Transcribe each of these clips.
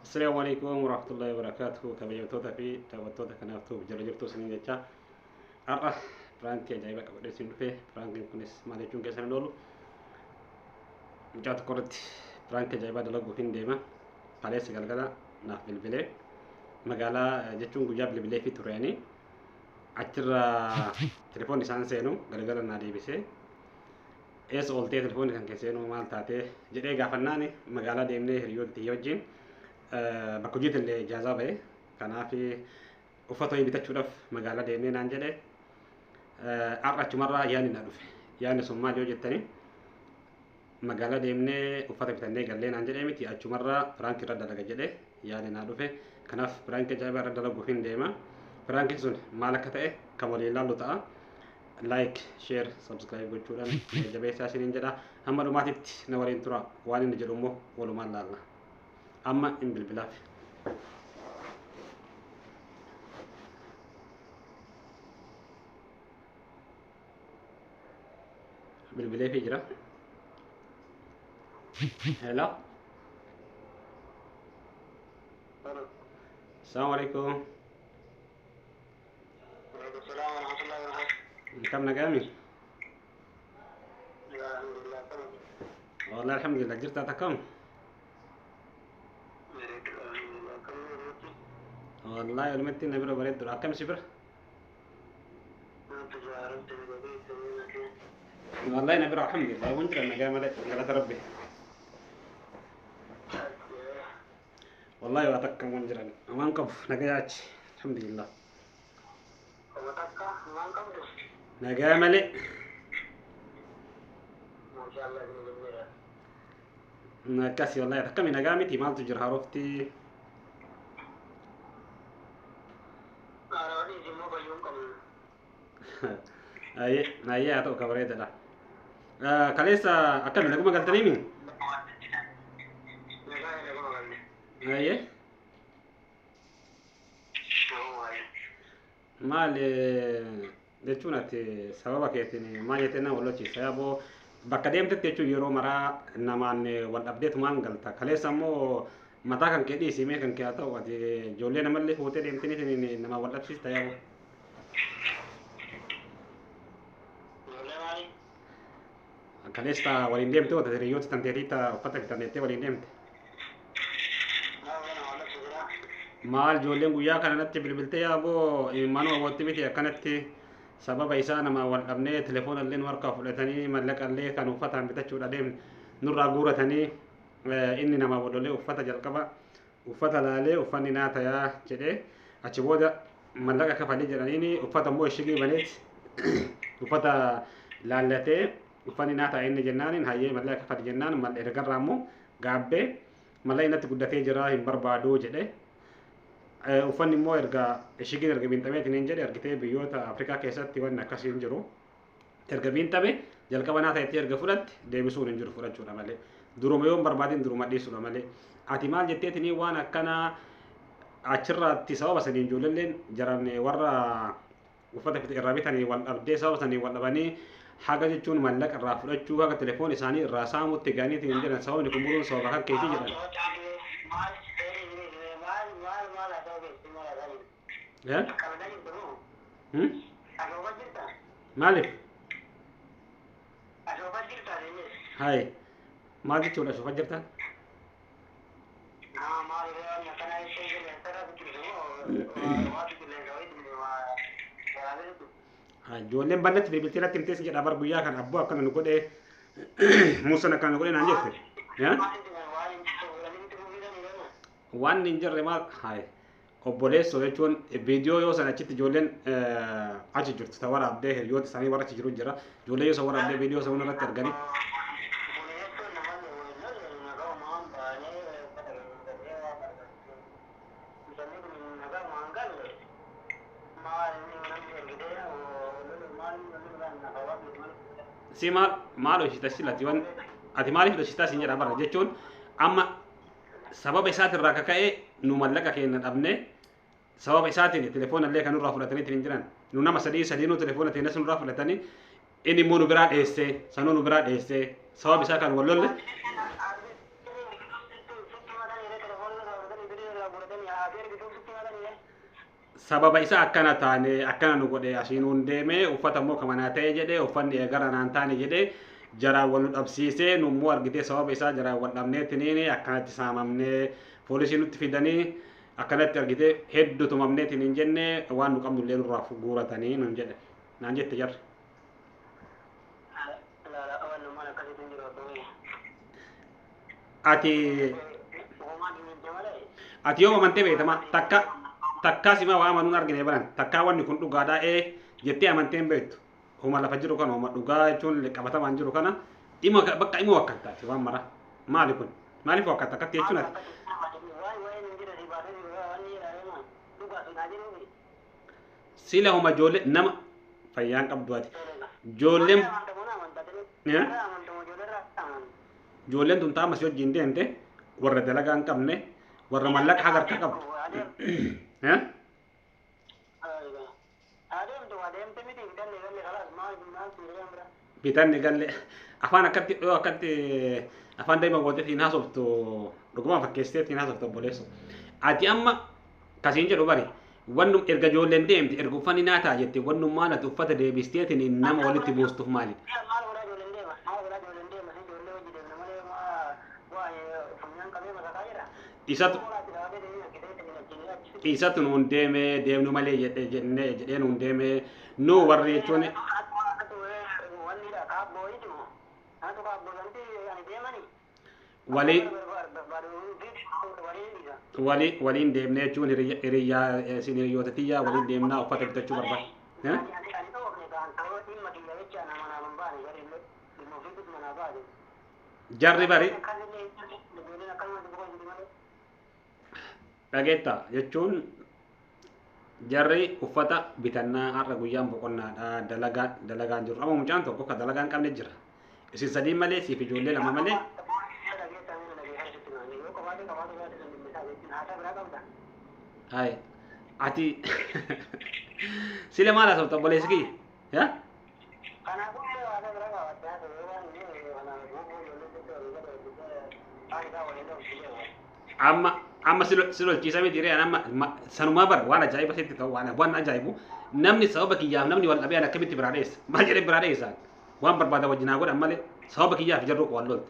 Assalaamu alaikum warahmatullahi wabarakatuh. Kabajamtoota fi daawwattoota kanaaf ta'uuf jala jirtu isiniin jecha har'a piraankii ajaa'ibaa qabadhee isin dhufe. Piraankiin kunis maal jechuun keessan hin oolu. Mucaa tokko irratti piraankii ajaa'ibaa dalaguuf hin deema. Kaleessa galgala naaf bilbilee magaalaa jechuun guyyaa bilbilee fi tureeni achirraa telefoonni isaan seenu galgala naa deebisee eessa ooltee telefoonni kan kee seenuu maal taatee jedhee gaafannaan magaalaa deemnee hiriyoota tiyya wajjin bakka hojiitti illee ijaazaa ba'e. Kanaaf uffata wayii bitachuudhaaf magaalaa deemnee naan jedhe. Har'a achumarraa yaadni na dhufe. Yaadni sun maal yoo jettani, magaalaa deemnee uffata bitannee gallee naan jedhee miti, achumarraa piraankii irra dalaga jedhe yaadni naa dhufe. Kanaaf piraankii ajaa'ibaa irra dalaguuf hin deema. Piraankiin sun maal akka ta'e kan waliin ilaallu ta'a. Like, share, subscribe gochuudhaan jabeessaa isiniin jedha. Hamma dhumaatitti na waliin tura. Waan inni jedhu immoo walumaan laalla. Amma hin bilbilaaf. Bilbileefii jira. Hello. Assalamu alaikum. Kam nagami? Wallahi alhamdulillah, jirta takam? Wallahi walumatti na bira bareeddudha. Akkam si bira? Wallahi na bira alhamdulillah, waan jira nagaa malee, galata rabbi. Wallahi waa takka waan jiran. Amaan qabu nagaa achi, alhamdulillah. Nagaa malee. Akkasi wallahi, akkami nagaa miti, maaltu jira haarofti? Ayyee ayyee, haa ta'u, ka bareedadha. Kaleessa akkami, naguma galtaniimi? Ayyee. Maal jechuun, ati sababa keetiin maal jettee nama wal lolchiisa yaaboo? Bakka deemtetti jechuun yeroo maraa namaan wal dhabdeetumaan galta. Kaleessa immoo mataa kan kee dhiisii, mee kan kee haa ta'u, ati ijoollee namallee fuutee deemtanii nama wal dhabsiista yaaboo. Kaleessa waliin deemte wata hiriyoota tanteetii ta uffata bitanneettee waliin deemte. Maal, ijoolleen guyyaa kana natti bilbiltee yaaboo manuma walitti miti, akkanatti sababa isaa nama wal dhabnee, telefoona illee nu harkaa fudhatanii, mallaqa illee kan uffataan bitachuudha deemne nurraa guuratanii. Inni nama wal lolee uffata jalqaba uffata laalee uffanni naa tayaa jedhee, achi booda mallaqa kafalii jedhaniini, uffata immoo ishigii baneet uffata laallatee uffanni naa ta'a inni jennaaniin, hayyee mallaqa kafali jennaan, mal ergarraa immoo gaabbee mallaqni natti guddatee jira, hin barbaadu jedhe. Uffanni immoo erga ishigiin erga biinxameetiin hin jedhe, argitee biyyoota Afrikaa keessatti wanni akkasii hin jiru. Erga biinxame jalqaba naa ta'etti erga fudhatte deebisuun hin jiru, fudhachuudha malee. Duruma yoo hin barbaadin duruma dhiisuudha malee. Ati maal jetteetinii waan akkanaa achirraatti sababa saniin ijoolleen jaran warra uffata irraa bitanii wal dhabdee, sababa saniin wal dhabanii, haga jechuun mallaqa irraa fudhachuu, haga telefoon isaanii irraa saamutti ga'aniitiin hin jedhan, sababni kun muruun sababa kan keetii jedhan. Maaliif? Hai, maal jechuudha ashuufa jirtan? Ijoolleen bal'atti bilbiltee natti himtees jedha bar, guyyaa kan abboo akkana nu godhee, Muusaan akkana nu godhee naan jette. Waan hin jirre maal, hai, obboleessoo jechuun viidiyoo yoo san achitti ijoolleen achi jirtu ta waraabdee, hiriyoota isaanii warra achi jiru jira. Ijoollee yoo san waraabdee viidiyoo san irratti arganii. Si maal maal hojjeta silati, wan ati maaliif hojjetaa siin jedha bara, jechuun amma sababa isaatirraa kaka'ee nu mallaqa keenya dhabne, sababa isaatiin telefoona illee kan nurraa fudhatanii hin jiran. Nu nama sadii sadiinuu telefoona teenya nurraa fudhatanii, inni immoo nu biraa dheessee, sanuu nu biraa dheessee, sababa isaa kan wal lolle. Sababa isa akkana taane akkana nu godhe asiin nuun deeme uffata immoo kamanaa ta'e jedhee uffanni eegara naan taane jedhee jaraan wal nu dhabsiisee nu immoo argitee sababa isaa jaraan wal dhabneetiniin akkanatti saamamnee poolisii nutti fidanii akkanatti argitee hedduu tumamneetiniin jenne waan nu qabnu illee nurraa guuratanii nuun jedhe naan jette jarri. Ati yoo amantee beektama takka takkaa sima waa amanuun argine baran takkaa wanni kun dhugaadhaa ee jettee amantee hin beektu homa lafa jiru kana homa dhugaa jechuun qabatamaan jiru kana dhima bakka dhima wakkattaati waan mara maali kun maaliif wakkatta akkatti jechuun ati sila homa ijoollee nama fayyaan qabdu ati ijoolleen ijoolleen tun taama si wajjin deemte warra dalagaa hin qabne warra mallaqa haga harka qabdu. Bitanne galle afaan akkatti dhiyoo akkatti afaan daa'ima gooteetiin haasoftu dhugumaan fakkeessiteetiin haasoftu obboleessu. Ati amma kasiin jedhu bari wannu erga ijoolleen deemte erga uffanni naa ta'a jette wannummaan ati uffata deebisteetiin nama walitti buustuuf maalidha? Isatu nuun deeme deemnu malee jedhee jedhee nuun deeme nu warri jechuun waliin deemnee jechuun hiriyyaa isin hiriyoota tiyyaa waliin deemnaa uffata bitachuu barbaada. Jarri bari dhageetta jechuun jarri uffata bitannaa har'a guyyaan boqonnaadha dalagaan jiru amma mucaan tokko ka dalagaan qabne jira isin sadii malee siif ijoollee lama malee hay ati sile maal haasofta obboleessi kiyya amma amma si lolchiisa miti ree amma sanumaa bara waan ajaa'iba sitti ta'u waan ajaa'ibu namni sababa kiyyaaf namni wal dhabee akkamitti biraa dheessa maal jedhee biraa dheessa waan barbaada wajjin haa godhan malee sababa kiyyaaf jarru wal lolte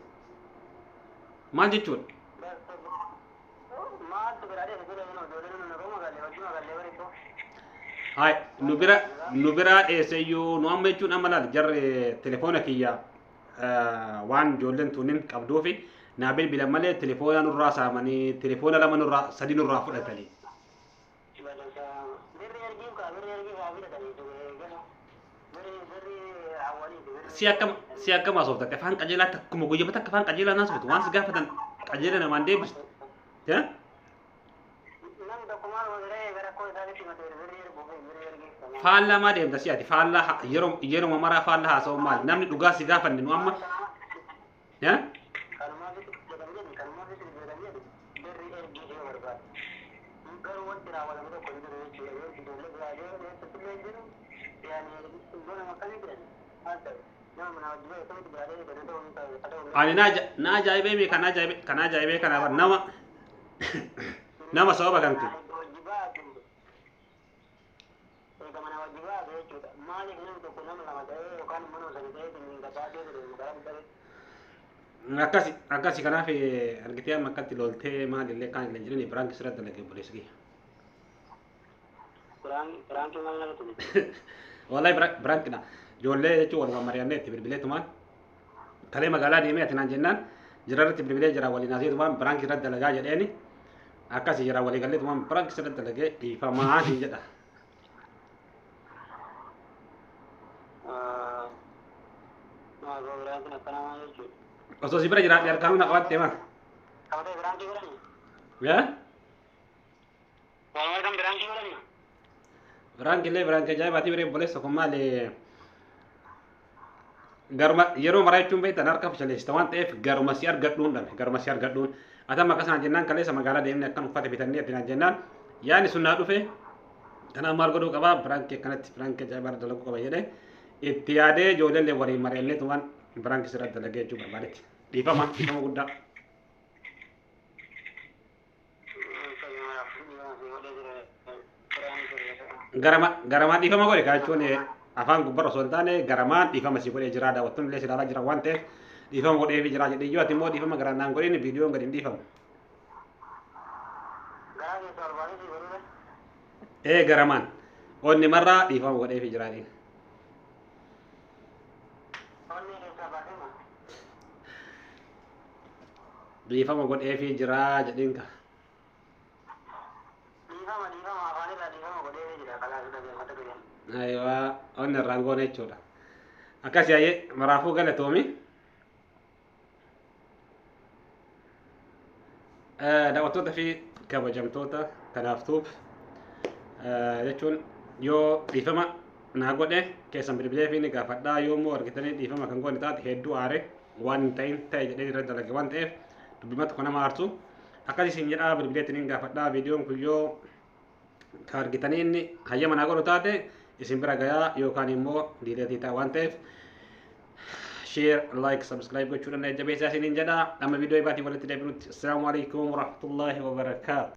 maal jechuudha. Hai nu biraa dheesseyyuu nu amma jechuun amma laal jarri telefoona kiyya waan ijoolleen tunin qabduufi naa bilbila malee telefoona nurraa saamanii telefoona lama nurraa sadi nurraa fudhatanii. Si akkam haasoftate afaan qajeelaa takkuma guyyama takka afaan qajeelaa naasoftu waan si gaafatan qajeela namaan deebistu. Faallaa maa deemta si ati faallaa yeroo maraa faallaa haasa'u maali namni dhugaa si gaafanne nu amma. Ani na ajaa'ibee mi kana ajaa'ibee kana bar nama nama sababa kan ta'e. Akkasi kanaaf argitee amma akkatti loltee maalillee kaan illee jirani biraan kisirratti dalagee obboleessi kiyya. Wallahi biraankidha. Ijoollee jechuun walumaan mari'annee itti bilbileetumaan kalee magaalaa deemee ati naan jennaan jirarratti bilbilee jira waliin haasa'eetumaan biraankii irratti dalagaa jedheeni akkasi jira walii galleetumaan biraankii irratti dalagee dhiifamaa siin jedha. Osoo si bira jiraadhe harkaanuu na qabatte maa. Yaa? Biraankillee biraankii ajaa'ibaatii biree obboleessa kun maali? Garuma yeroo maraa jechuun beektan harka fashaleessita waan ta'eef garuma si argadhuun dhabe garuma si argadhuun atam akkasuma jennaan kaleessa magaalaa deemnee akkan uffata bitannee ati naan jennaan yaani sun naa dhufe kanaaf maal godhuu qabaa biraankii akkanatti biraankii ajaa'ibaa dalaguu qaba jedhee itti yaadee ijoollee waliin mari'annee tumaan biraankii sirratti dalagee jechuu barbaadetti dhiifama dhiifama guddaa. Garamaan dhiifama godhe kaa jechuun afaan gubbarra osoo hin taane garamaan dhiifama si godhee jira, daawwattoonni illee si ilaalaa jira waan ta'eef dhiifama godheefi jira jedhee, yoo ati immoo dhiifama garaan naan godhin viidiyoon gadi hin dhiifamu. Garaa keessa ol baasee si godhuudha. Ee, garamaan onni marraa dhiifama godheefi jira jedhiin. Onnee keessaa baasee moo? Dhiifama godheefi jira jedhiin ka. Dhiifama, dhiifama, afaanirraa dhiifama godhee jira, kalaas dhageeffata godheen. Ayiwaa, onni irraan goone jechuudha. Akkas yaa'ee maraafuu galatoomi. Daawwattoota fi kabajamtoota, kanaaftuuf jechuun yoo dhiifama naa godhe keessan bilbilee fi ni gaafadhaa, yoo immoo argitanii dhiifama kan goone taate hedduu aare, waan hin ta'in ta'e jedhee irra dalage waan ta'eef dubbima tokko nama aarsu akkas isin jedhaa, bilbileetiin hin gaafadhaa. Viidiyoon kun yoo ka argitanii inni hayyama naa godhu taate isin bira gayaa yookaan immoo delete ta'a waan ta'eef share, like, subscribe gochuudhaan jabeessaa isiniin jedha. Amma viidiyoo ibaatiin walitti deebinutti, assalaamu alaikum warahmatullaahi wabarakaatu.